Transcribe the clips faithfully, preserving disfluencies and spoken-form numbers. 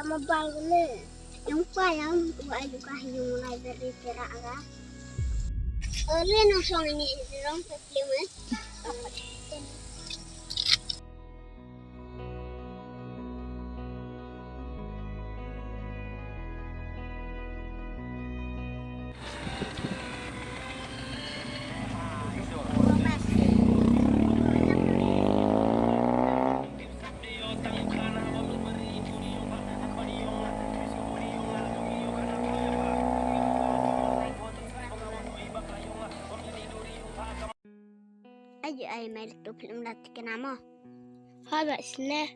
Mobile ko le. Yung pa yang, wa ayu ka yung library tera aga. Ole na song ni rong sa film eh. Ai, ai, mai tu film la tikna mo. Ha, ba sne.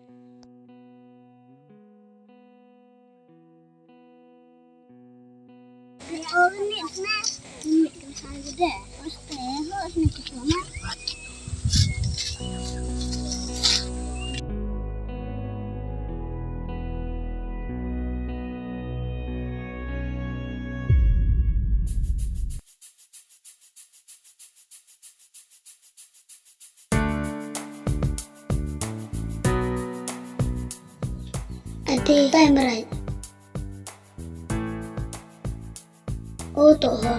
Ate, time right. O to ho.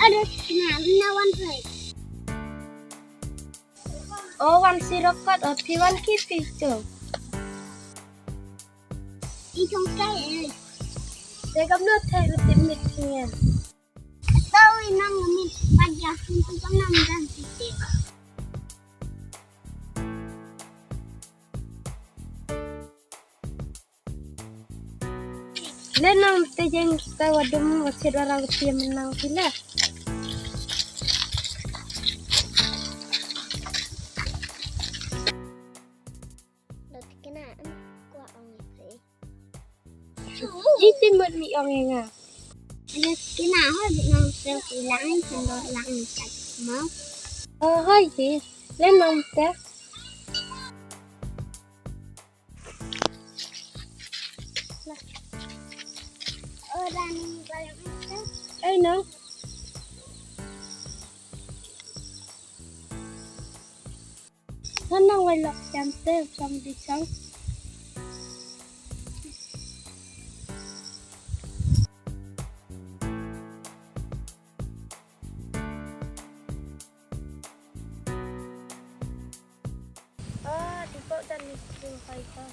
Aduh, na, na wan rai. O wan sirok kot, o phi wan ki phi tu. I chong kai eh. Te kam no thai mit mit niya. Tau i nang mit paja, tu kam nang dan site. Le nang te jeng ka wadum wasit warang tiam nang sila. Dot kena em kwa ong ipe. Iti mut mi ong enga. Dot kena ho di nang sel ilang sendor lang kat mau. Oh, hai di. Le nang te. Ai no. Hanang wai lok jam te, jam di jam. Ah, di ko dan ni tu hai ka.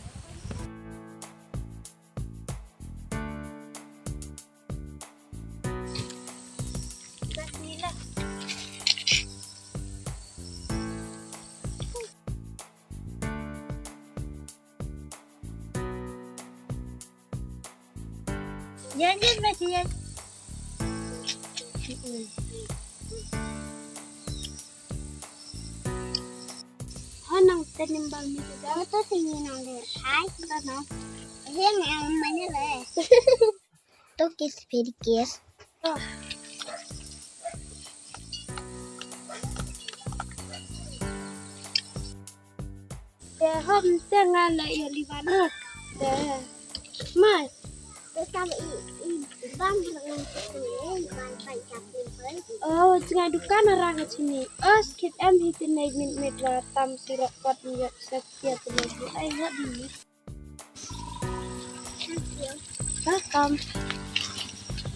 Bismillah. Yan, yan, yan, yan. Hanang tenim bal mi juga. Ito sini nang de. Hai, kita no. Yang yang mana le? To kiss, very kiss. Oh. Te hom te nga la ya liban. Te. Mai. Te kam i, i ban nang te i ban pan chap ni pen. Oh, tengah dukan orang kat sini. Oh, skit em hi te nai min mit la tam sirok kot ni ya sakit ni. Ai, nggak dulu. Thank you. Welcome.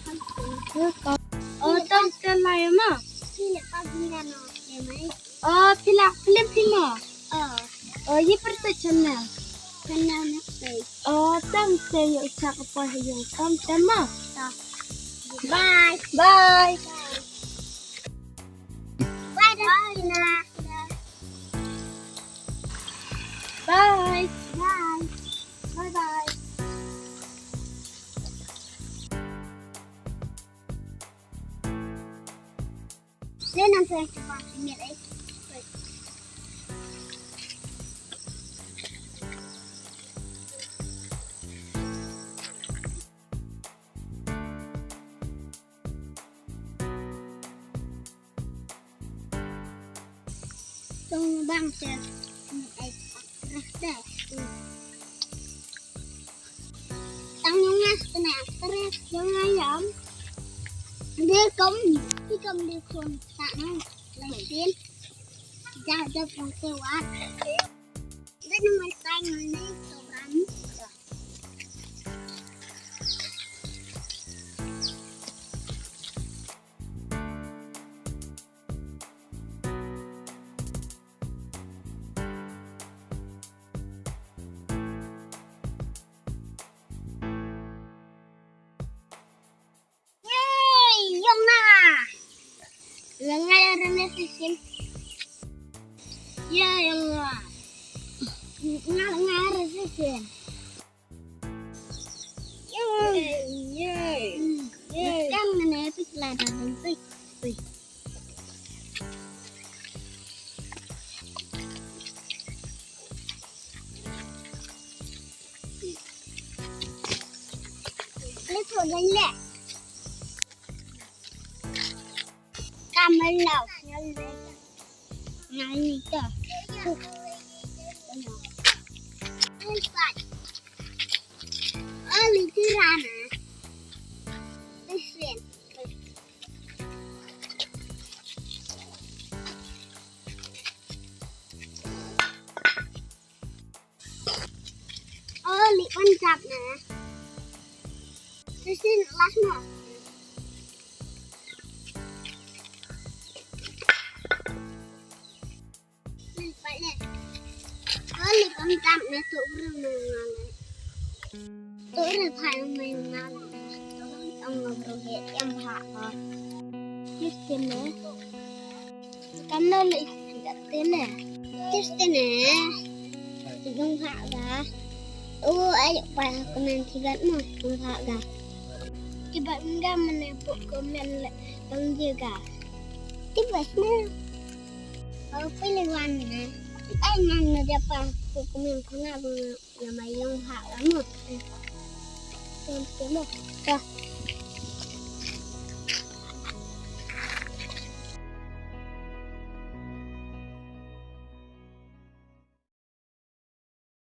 Thank you. Welcome. Oh, tang te lai ma? Sila pagi na no, ya mai. Oh, pila, pila, pila. Oh. Oh, ye per te channel. Channel na pe. Oh, tang te yo chak pa yo. Tang te ma. Ta. Bye. Bye. Bye. Bye. Bye. Bye. Bye bye. Then I'm going to watch a minute. Tong bang te. Ai, rah te. Tang yong nga, tene, tere, yong nga yam. Dia kom, ti kom dia kom, ta na, lai sin. Ja, ja, pang te wat. Dia na mai tang ne, to ram. Yay, yong nga. Nga nga ya rene sisin. Ya, yong nga. Nga, nga ya rene sisin. Yay, yay, yay. Kan ne pik la da dun pik, pik. Let's go, let's go. Come on now. Nalita. Oli tirana. Listen. Oli, one tap na. Listen, last one. Oli, one tap na, tu uru na. Tu uru phai mai na. Ang uru he, yang ha. Listen na. Kam no le, tene. Tis tene. Dong ha ga. O, ai pa comment tibat mo, dong ha ga. Tibat nga mane put comment le, dong dia ga. Tibat na. O, pilih wan na. Ai man na dia pa put comment khana bu na mai yong ha ga mo. Tem tem mo. Ka.